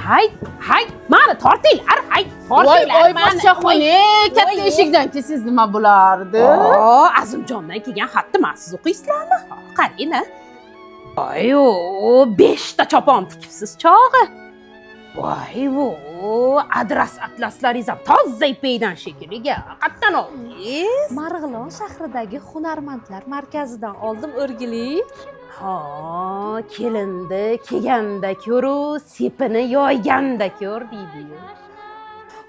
Hay, hay, mani tortinglar, hay, Voy, tortinglar oy mani. poshshaxon, katta Voy. eshikdan kelsangiz nima bo'lardi? O, Azimjondan kelgan xatni man siz o'qiysizlarmi? Ha, qarang a. Voy, o, beshta chopon tikibsiz chog'i. Voy, vo, adras atlaslaringiz ham toza ipakdan shekilli. Qayerdan oldingiz? Marg'ilon shahridagi hunarmandlar markazidan oldim o'rgili. Ha, kelindi kelganda ko'ru, sepini yoyganda ko'r deydi.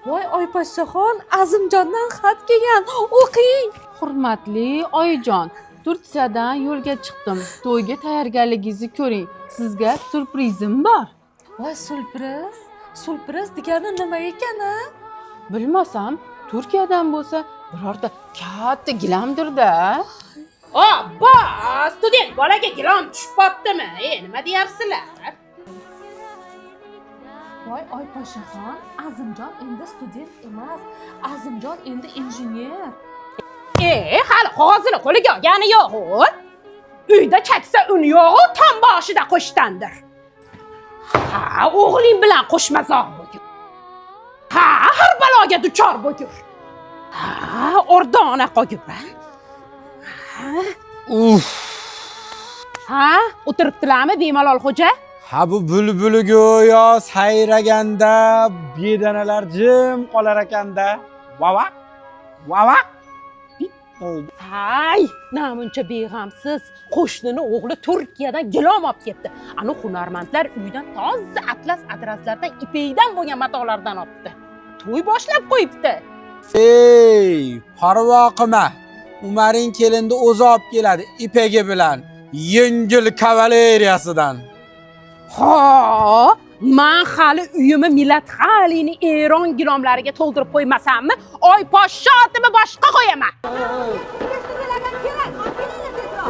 Voy oyposhshaxon, Azimjondan xat kelgan, o'qing. Hurmatli oyijon, Turkiyadan yo'lga chiqdim. To'yga tayyorgarligingizni ko'ring. Sizga syurprizim bor. Voy, syurpriz? Syurpriz degani nima ekan a? Bilmasam, Turkiyadan bo'lsa, birorta katta gilamdir-da. Obbo, student bolaga gilom tushib qoptimi? E, nima deyapsizlar? Voy oyposhshaxon, Azimjon endi student emas, Azimjon endi injener. E, hali qog'ozini qo'liga olgani yo'q. Uyda chaksa un yo'q, tom boshida qo'shtandir. Ha, o'g'ling bilan qo'shmazoq bo'gur. Ha, har baloga duchor bo'gur. Ha, ordona qo'yib. Ha, Uf. ha, o'tiribdilarmi bemalol xo'ja? Ha, bu bulbuli go'yo sayraganda bedanalar jim qolar ekanda. Vava. Vava. Bo'ldi. Hay, namuncha beg'amsiz. Qo'shnini o'g'li Turkiyadan gilom olib kelibdi. Ani hunarmandlar uydan toza atlas adraslardan ipakdan bo'lgan matolardan olibdi. To'y boshlab qo'yibdi. Ey, parvo qilma. Umaring kelinni o'zi olib keladi ipagi bilan. Yengil kavaleriyasidan. Ha, man hali uyimni Millat Xalini Eron gilomlariga to'ldirib qo'ymasammi, oy poshsho otimi boshqa qo'yaman.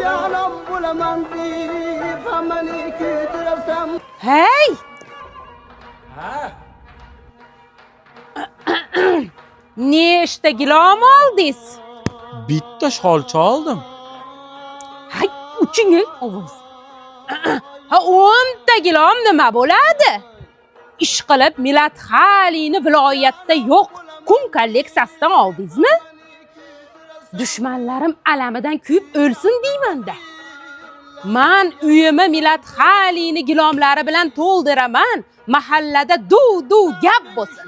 Canım bulamam diyip amani kuydursam. Hey, Ha? Nechta gilom oldingiz? Bitta sholcha oldim. Hay, uchingi ovoz. Ha, 10 ta gilom nima bo'ladi? Ish qilib Millat Xalini viloyatda yo'q kun kolleksiyasidan oldingizmi? Dushmanlarim alamidan kuyib o'lsin deymanda. Man uyimni Millat Xalini gilomlari bilan to'ldiraman. Mahallada duv-duv gap bo'lsin.